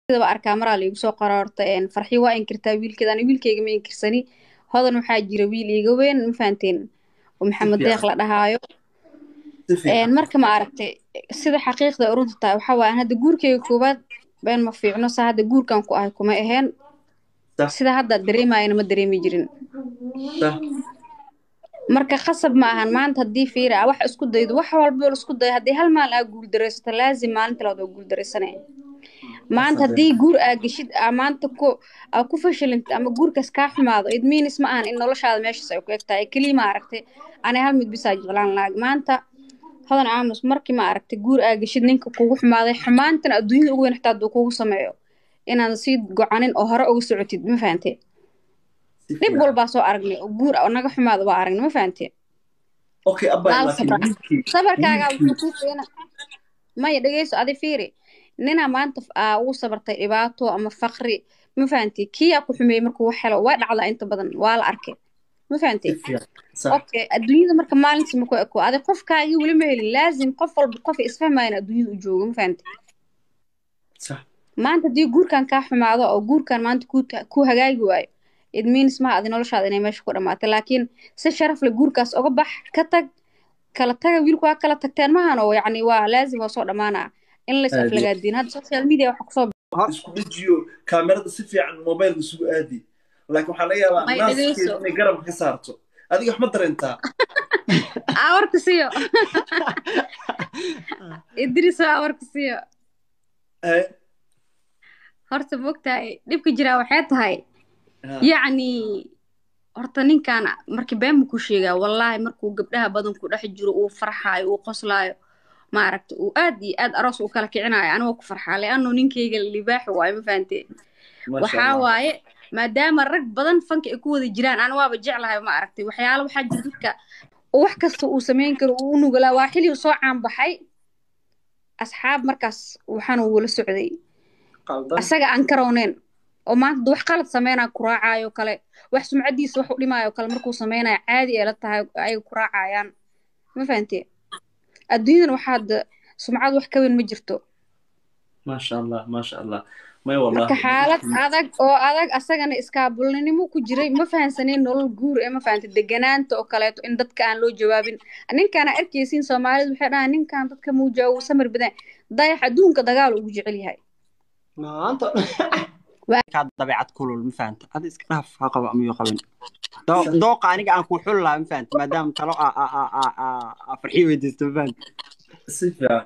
Sidaba arkaa maraa laigu soo qoroorta Farxi waa inkirtaa wiilkeeda. Ani wiilkeyga ma inkirsani. Hodan, waxaa jira wiil iiga weyn, ma fahanteen, oo Maxamed Deeq la dhahaayo. Marka ma aragtay, sida xaqiiqda runta tahay waxaa waaye, hadda guurkeyga koowaad been ma fiicno. Saa hadda guurkan ku ahay kuma aheen, sida hadda dareemayana ma dareemi jirin. Marka khasab ma ahan maanta haddii fiira wax isku daydo, wax walba la isku dayo, haddii hal maalin aa guul daraysato, laazim maalinta labaad waa guul daraysanaya. Maanta haddii guur aa geshid, aa maanta ku aa ku fashilintid ama guurkaas kaa xumaado, it means ma ahan in noloshaada meeshaas ay ku eg tahay keliya. Ma aragtay, ani hal mid bisaa jeclaan lahaa maanta. Hodan Aamus, markii ma aragtay guur aa geshid, ninka kugu xumaaday, xumaantana adduunyada ugu weyn xitaa hadduu kugu sameeyo, inaadan sii gocanin oo hore uga socotid, ma fahantay? Dhib walbaa soo aragnay oo guur naga xumaada waa aragnay, ma fahantay? Sabarkaagaa wuxuu kuu keena. Maya, dhegeyso, adi fiiri, ninaa maanta aa ugu sabartay dhibaato ama faqri, ma fahantay? Kiyaa ku xumeeyey markuu wax helo, waa dhacdaa inta badan, waa la arkay, ma fahantay? Okay, adduunyada marka maalintii ma ku eko. Adi qofkaagii weli ma helin. Laazim qof walba qof isfahmayana adduunyada u joogo, ma fahantay? Maanta haddii guurkan kaa xumaado oo guurkan maanta ku hagaagi waayo, it means maha adi noloshaada inay meesha ku dhamaatay. Laakiin si sharaf leh guurkaas oga bax, ka tag, kala taga. Wiilku waa kala tagteen mahan oo yacni waa laazim, waa soo dhamaanaa in lays aflagaadiin. Hadda social media waxa kusoo isku dejiyo kaamirada si fiican, mobilka isugu aadi, laakiin waxaa laga yaabaa naaskeeda inay garabka ka saarto. Adiga wax ma dareentaa? Awarka siyo Idris, awarka siyo. Horta mogtahay dhibka jiraa waxay tahay, yacni horta ninkan markii been ma ku sheegaa, wallaahi markuu gabdhaha badan ku dhex jiro, uu farxaayo, uu qoslaayo, ma aragta, uu aad iyo aad aroos u kala kicinayo, anigoo ku farxaa leanno ninkayga libaax waayo, ma fahantee? Waxaa waaye maadaama rag badan fanka ay ku wada jiraan, ana waaba jeclahay. Ma aragtay, waxyaalo waxaa jira dadka wax kasta uu samayn karo uu u nugalaa. Waa xilli uu soo caanbaxay, asxaab markaas waxaana wala socday asaga aan karowneyn oo maanta wax qalad sameynaa ku raacayo kale, wax sumcadiisa wax u dhimaayo kale markuu sameynayo, caadi ay la tahay, ayaga ku raacayaan, ma fahantee? Adduunyadan waxaad sumcad wax ka weyn ma jirto. Maasha Allah, maasha Allah. May wallahi. Marka xaalad adag oo adag, asagana iskaabulnimo ku jiray, ma fahansaneen nolol guur ee, ma fahantay, deganaanta oo kaleeto in dadka aan loo jawaabin. Ninkaan aa arkaysiin, Soomaalidu waxay dhahaan ninkan dadka muu jawaabo, samir badan. Dayax adduunka dagaal ugu jecel yahay. Maanta kaa dabeecad kulul, ma fahanta? Adi iska dhaaf, ha qabo ama yuu qabin. Dooqa aniga aan ku xul lahaa, ma fahanta, maadaama talo aa Farxiyo weydiisto, ma fahanta? Si fiican.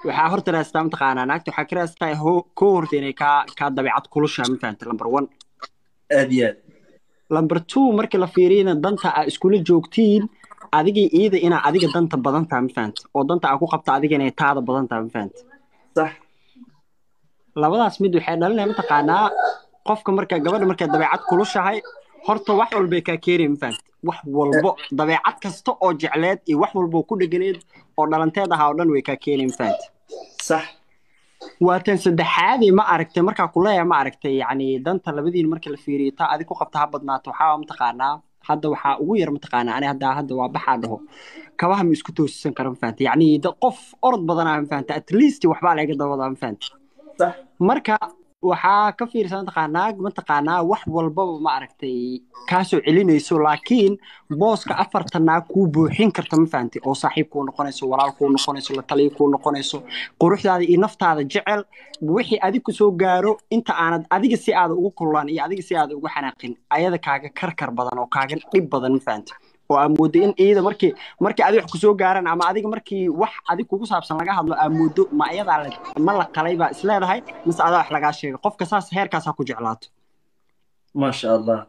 Waxaa horta raastaa, mataqaanaa, naagta waxaa ka raastaa koo horta inay kaa dabeecad kulushaa, ma fahanta? Number one. Aad iyo aad. Number two, marka la fiiriyana danta aa iskula joogtiin adigii iida, inaa adiga danta badan taha, ma fahanta, oo danta aa ku qabta adiga inay taada badan taha, ma fahanta? Sax. Labadaas mid waxay dhalinaya, mataqaanaa, qofka marka gabadha markay dabeecad kulushahay, horta wax walbay kaa keenaya, ma fahanta? Wax walbo, dabeecad kasta oo jecleed iyo wax walbo ku dheganeed oo dhalanteed ahaa oo dhan way kaa keenaya, ma fahanta? Sax. Waa tan saddexaadii, ma aragtay, markaa kuleeya, ma aragtay, yacni danta labadiin marka la fiiriyo, taa adig ku qabta ha badnaato. Waxaa, mataqaanaa, hadda waxaa ugu yar, mataqaanaa, ani hadda waa baxaa dhaho, kabaha ma isku toosisan kara, ma fahanta? Yacni qof orod badanaa, ma fahanta? At least waxbaa laga dabadaa, ma fahanta? Sax. Marka waxaa ka fiirsan, mataqaanaa, mataqaanaa, wax walbaba, ma aragtay, kaasoo celinayso, laakiin booska afarta naag kuu buuxin karta, ma fahantay, oo saaxiib kuu noqonayso, walaal kuu noqonayso, la taliya kuu noqonayso, quruxdaada iyo naftaada jecel, wixii adig ku soo gaaro inta aanad adiga si aada ugu kululaan iyo adiga si aada ugu xanaaqin, ayada kaaga karkar badan oo kaaga dhib badan, ma fahantay, oo aa moodo in iyada markii adiga wax kusoo gaaraan ama adiga markii wax adig kugu saabsan laga hadlo, aa moodo ma ayadaa la ma la qalay baa isleedahay mise adaa wax lagaa sheegay. Qofka saas heerkaas ha ku jeclaato. Maasha Allah,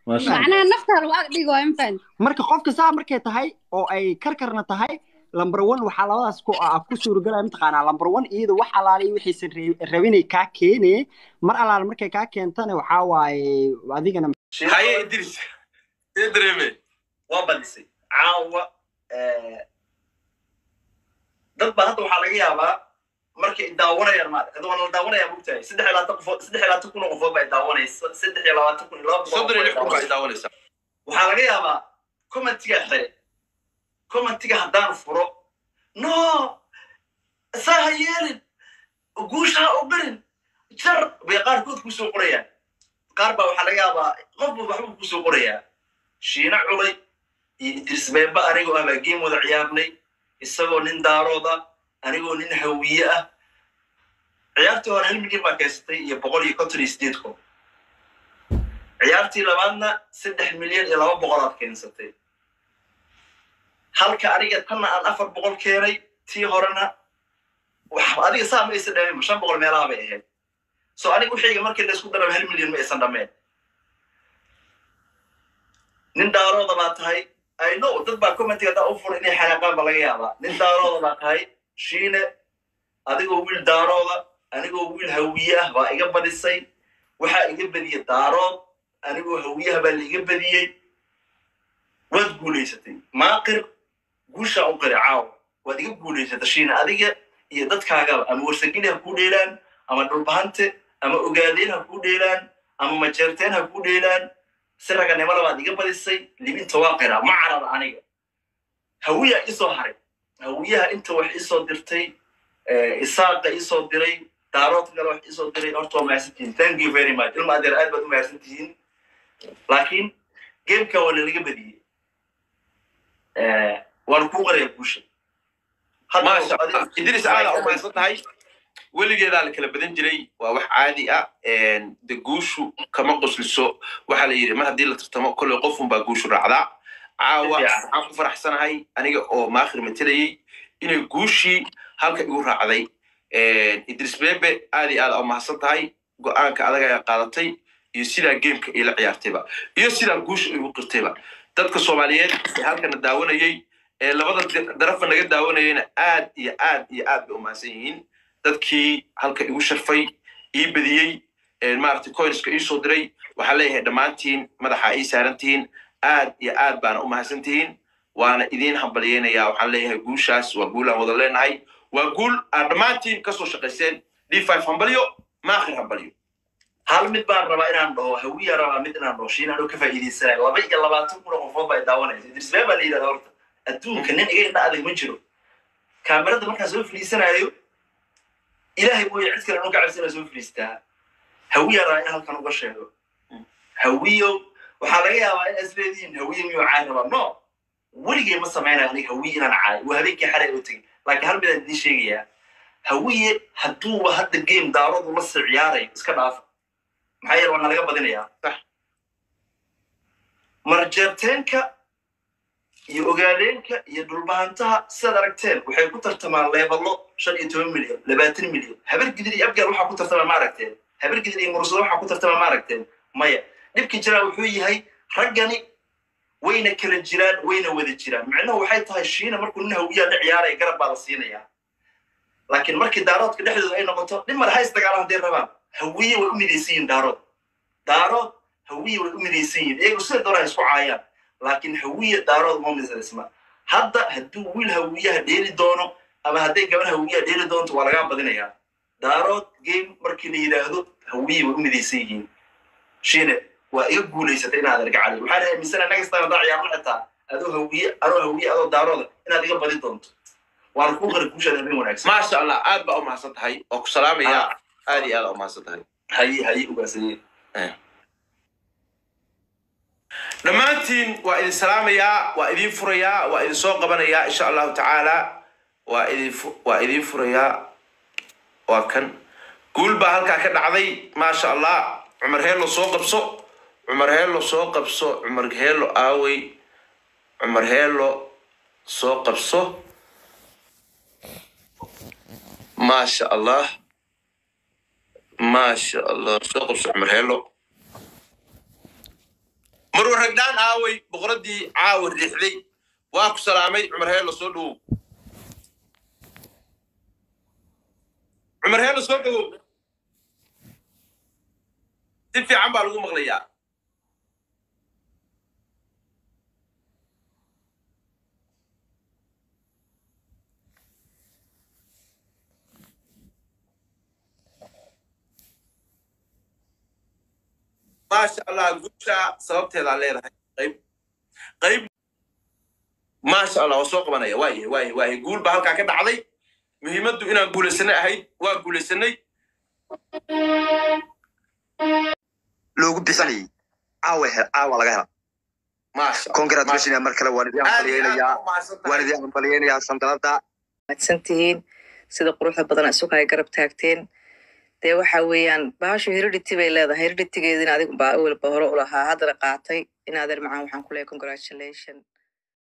maasha Allah. Macnaha naftaa lagu ag dhigo, ma fahanti? Marka qofka saa markay tahay oo ay karkarna tahay, number one waxaa labadaas ku ku suuragelaya, mataqaanaa, number one iyada wax alaale iyo wixiisan rabinay kaa keenee. Mar alaale markay kaa keentana, waxaa waaye adigana. Haye Idris, see dareeme? Waa badisay caawa. Dad baa hadda waxaa laga yaabaa markay daawanayaan, maarata, hadda waa la daawanayaa, mogtahay, 23 qofood, 23,000 oo qofood baa daawanaysa, 23,200. 36,000 baa daawanaysaa. Waxaa laga yaabaa commentiga xire, commentiga haddaan furo, "No, saa ha yeelin, guusha ha ogarin." Jar bay qaarkood kusoo qorayaan. Qaar baa waxaa laga yaabaa qofba waxbuu kusoo qorayaa. Shiina Culay iyo Idris Beeba anigoo ah baa game wada ciyaarnay, isagoo nin Daarooda, anigoo nin Hawiye ah. Ciyaartii hore 1 milyan baa keysatay iyo 158,000. Ciyaartii labaadna 3 milyan iyo 200 aad keensatay, halka aniga tanna aan 400 keenay. Tii horena wax adiga saa ma aysan dhameyn, 500 meelaha bay ahayd. So aniga wixayga markii la isku daraba 1 milyan ma aysan dhameen. Nin Daarooda baa tahay, I know. Dad baa commentiga haddaa u furay inay xanaaqaan ba laga yaabaa. Nin Daarooda baa tahay, Shiine. Adigoo wiil Daarooda, anigoo wiil Hawiye ah baa iga badisay. Waxaa iga badiyey Daarood, anigoo Hawiyaha baa la iga badiyey. Waad guulaysatay, maaqir. Guushaa u qiri caawa, waad iga guulaysatay, Shiine. Adiga iyo dadkaagaba, ama Warsageli ha kuu dheelaan, ama Dhulbahante, ama Ogaadeen ha kuu dheelaan, ama Majeerteen ha kuu dheelaan, si raganimada baad iga badisay. Libinta waa qiraa, ma carara aniga. Hawiya isoo haray, Hawiyaha inta wax isoo dirtay, Isaaqa isoo diray, Daarood kale wax isoo diray, horta waa mahadsantihiin. Thank you very much, ilma adeer, aad baad u mahadsantihiin. Laakiin gameka waa lalaga badiyey, waana kuu qaraya guusha. Maasha Allah, Idris, aada u mahadsan tahay. Weligeedaa la kala badan jiray, waa wax caadi ah. De guushu kama qosliso. Waxaa la yidhi mar haddii la tartamo, kolley qofun baa guushu raacdaa. Caawa waxaan ku faraxsanahay aniga oo Maakhir matelayey inay guushii halka igu raacday. Idris Bebe, aad iyo aad aa u mahadsan tahay. Go'aanka adag ayaa qaadatay iyo sidaa gameka ila ciyaartayba iyo sidaa guusha igu qirtayba. Dadka Soomaaliyeed ee halkana daawanayey, ee labada darafa naga daawanayeyna, aad iyo aad iyo aad bay u mahadsan yihiin. Dadkii halka igu sharfay, ii badiyey, maaragtay, coinska ii soo diray, waxaan leeyahay dhammaantiin madaxa ii saarantihiin. Aad iyo aad baana u mahadsan tihiin, waana idiin hambalyeynaya. Waxaan leeyahay guushaas waa guul aan wada leenahay, waa guul aad dhammaantiin kasoo shaqayseen. D5 hambalyo, Maakhir hambalyo. Hal mid baan rabaa inaan dhaho, Hawiya rabaa mid inaan dhaho. Shiin anuu ka faa'iidaysanaya, 22,000 oo qofood baa daawanaysa. Idris Bee baa la yidhahda. Horta adduunka nin iga indha adag ma jiro. Kaamirada markaan soo fadhiisanayo, Ilaahay mooye cid kale inuu ka cabsana soo fadhiistaa. Hawiya rabaa in halkan uga sheego. Hawiyo, waxaa laga yaabaa in isleedihiin, "Hawiye miyuu caay rabaa?" No, weligay ma samaynayo aniga Hawiye inaan caayo. Waa habeenkii xalay oo tegey. Laakiin hal midaan idiin sheegayaa: Hawiye hadduuba hadda game Daaradu la sii ciyaarayo, iska dhaafa. Maxaa yeele, waa nalaga badinayaa. Marjeerteenka iyo Ogaadeenka iyo Dhulbahantaha, sidaad aragteen, waxay ku tartamaan leebalo 15 milyan, 20 milyan. Habar Gidir iyo Abgaal waxaa ku tartamaa ma aragteen? Habar Gidir iyo Mursado waxaa ku tartamaa ma aragteen? Maya. Dhibka jiraa wuxuu yahay raggani wayna kala jiraan, wayna wada jiraan. Micnuhu waxay tahay, Shiina markuu nin Hawiyaa la ciyaaraya, garab baa la siinayaa. Laakiin markii Daaroodka dhexdooda ay noqoto, dhib male, hays dagaalan hadday rabaan. Hawiye way u midaysan yihin Daarood, Daarood Hawiye way u midaysan yihin. Iyagu sida doonaa isku caayaan, laakiin Hawiye Daarood uma midaysma. Hadda hadduu wiil Hawiyaha dheeli doono ama hadday gabar Hawiyaha dheeli doonto, waa lagaa badinayaa. Daarood game markii la yidhaahdo, Hawiye way u midaysan yihiin. Shiine, waa iga guulaysatay inaad argacali. Waxaan aaminsanahay next time haddaa ciyaarno, xitaa adoo Hawiye, anoo Hawiye, adoo Daarooda, inaad iga badin doonto. Waana kuu qara guushaad. Habeen wanaagsan. Maasha Allah, aad baa u mahadsan tahay, waa ku salaamayaa. Aad iyo aad aa u mahadsan tahay. Haye, haye, ugaasanye. Dhammaantiin waa idin salaamayaa, waa idin furayaa, waa idin soo qabanayaa, insha Allahu tacaala. Waa idin furayaa. Waa kan guul baa halkaa ka dhacday, maasha Allah. Cumar Heelo soo qabso, Cumar Heelo soo qabso. Cumar Heelo aawey? Cumar Heelo soo qabso. Maasha Allah, maasha Allah, soo qabso Cumar Heelo. Marwa Ragdhaan aawey? Boqoradii caawa riixday, waa ku salaamay. Cumar Heelo soo dhowow, Cumar Heelo soo dhowow. Si fiican baa lagu maqlayaa. Maasha Allah, guusha sababteedaa leedahay qayb qayb. Maasha Allah, waa soo qabanaya. Waayahay, waayahay, waayahay. Guul baa halkaa ka dhacday. Muhiimaddu inaan guulaysanay ahayd, waa guulaysanay. Loogu bixinayay caawa caawa laga hela. Maasha. Congratulation mar kale, waan idin Aad iyo aad hambaliyeynayaa. baa u mahadsan Waan tahay. idin hambaliyeynayaa sandaladda. Mahadsantihiin sida quruxda badan isugu hay garab taagteen. Dee waxa weeyaan, bahashu heredity bay leedahay, heredity-geedina adigu baa awalba hore u lahaa, haddana qaatay. In adeer macaan waxaan ku leeyahay congratulation.